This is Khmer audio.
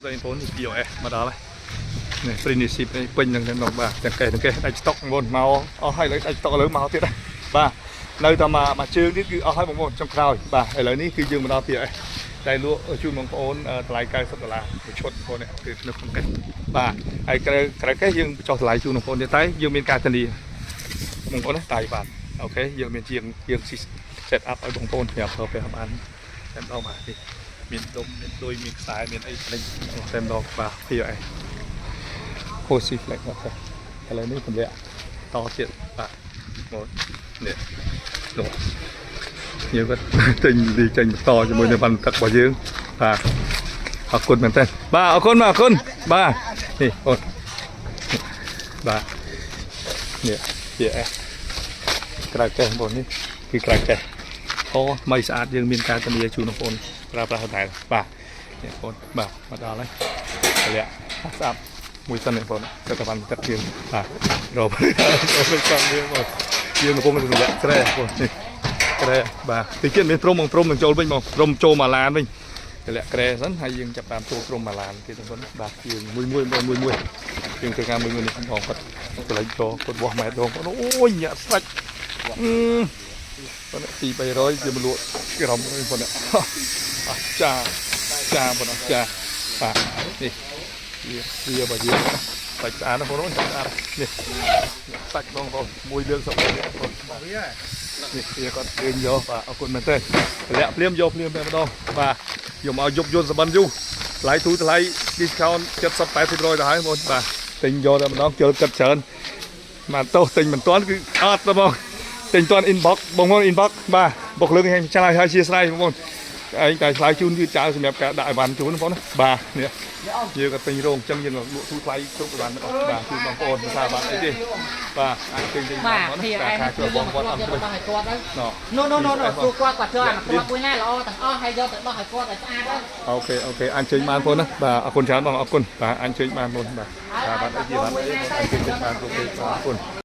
បងប្អូននេះ POS មកដល់ហើយនេះ Premiership នេះពេញនឹងទាំងបាទទាំងកេះទាំងកេះដាច់ស្តុកបងប្អូនមកអស់ហើយឥឡូវដាច់ស្តុកឥឡូវមកទៀតហើយបាទនៅតែមកមួយជើងទៀតគឺអស់ហើយបងប្អូនចុងក្រោយបាទឥឡូវនេះគឺយើងមកដល់ POS តែលក់ជូនបងប្អូនតម្លៃ90ដុល្លារមួយឈុតបងប្អូននេះគឺនៅក្នុងកេះបាទហើយក្រៅក្រៅកេះយើងចុះតម្លៃជូនបងប្អូនទៀតតែយើងមានការធានាបងប្អូនណាតៃបាទ OK យើងមានជាងយើង set up ឲ្យបងប្អូនសម្រាប់ប្រើប្រាស់បានតែម្ដងបាទនេះមានដុំមានឌុយមានខ្សែមានអីផ្លេចតែម្ដងបាទ POS Cozy Flex OK ឥឡូវនេះទម្លាក់តទៀតបាទមកនេះនោះយើងគាត់ទិញទីចេញបន្តជាមួយនឹងវ៉ាន់ទឹករបស់យើងបាទអរគុណមែនទែនបាទអរគុណបាទអរគុណបាទនេះអូនបាទនេះ POS ក្រៅកេះបងប្អូននេះគឺក្រៅកេះអូថ្មីស្អាតយើងមានការធានាជូនបងប្អូនប្រើប្រាស់ដដែលបាទនេះបងប្អូនបាទមកដល់ហើយតម្លាក់ស្អាតមួយសិននេះបងប្អូនទៅតាវ៉ាន់ទឹកយើងបាទរកទៅចាំយើងបងយើងកំពុងតែតម្លាក់ក្រែបងប្អូននេះក្រែបាទទីទៀតមានព្រំបងព្រំនឹងចូលវិញបងព្រំចូលមកឡានវិញតម្លាក់ក្រែសិនហើយយើងចាប់តាមចូលព្រំមកឡានទៀតបងប្អូនបាទយើងមួយមួយបងមួយមួយយើងធ្វើការមួយមួយនេះបងគាត់កន្លែងចូលគាត់វាស់ម៉ែត្របងប្អូនអូយញាក់ស្រាច់ អឺប៉ុណ្ណេះ2 300ជាមលក់ក្រុមប៉ុណ្ណេះអស្ចារ្យចាប៉ុណ្ណោះចាបាទនេះវាវារបស់យើងសាច់ស្អាតណាស់បងប្អូនសាច់ស្អាតនេះសាច់បងប្អូនមួយលើកសុខនេះបងប្អូននេះវាគាត់លេងយកបាទអរគុណមែនទេតម្លាក់ភ្លាមយកភ្លាមតែម្ដងបាទយកមកយប់យន្តសបិនយូរថ្លៃទូថ្លៃ discount 70 80%ទៅហើយបងប្អូនបាទទិញយកតែម្ដងជិលគិតច្រើនបាទទោសទិញមិនទាន់គឺអត់ទេបង ទិញតាន់ inbox បងប្អូន inbox បាទបុកលើកឲ្យឆ្លើយឲ្យជាស្រ័យបងប្អូនឯងតែឆ្លើយជូនយឺតចៅសម្រាប់ការដាក់អីវ៉ាន់ជូនបងប្អូនណាបាទនេះយើងក៏ទិញរោងអញ្ចឹងយើងក៏លក់ទូថ្លៃគ្រប់អីវ៉ាន់ទាំងអស់បាទជូនបងប្អូនមិនថាបានអីទេបាទអាចទិញទិញ បា បានបង ទ ណាការខាជួយបងប្អូនអត់ជួយ យកទៅឲ្យគាត់ទៅ ណោ នោះនោះនោះនោះគាត់គាត់ចូលអាគ្រាប់មួយណាល្អទាំងអស់ហើយយកទៅដោះឲ្យគាត់ឲ្យស្អាតទៅ OK OK អញ្ជើញបានបងណាបាទអរគុណច្រើនបងអរគុណបាទអញ្ជើញបានបងបាទបាទបាទអីជាបាទអីអញ្ជើញបានគ្រប់ទេបាទអរគុណ។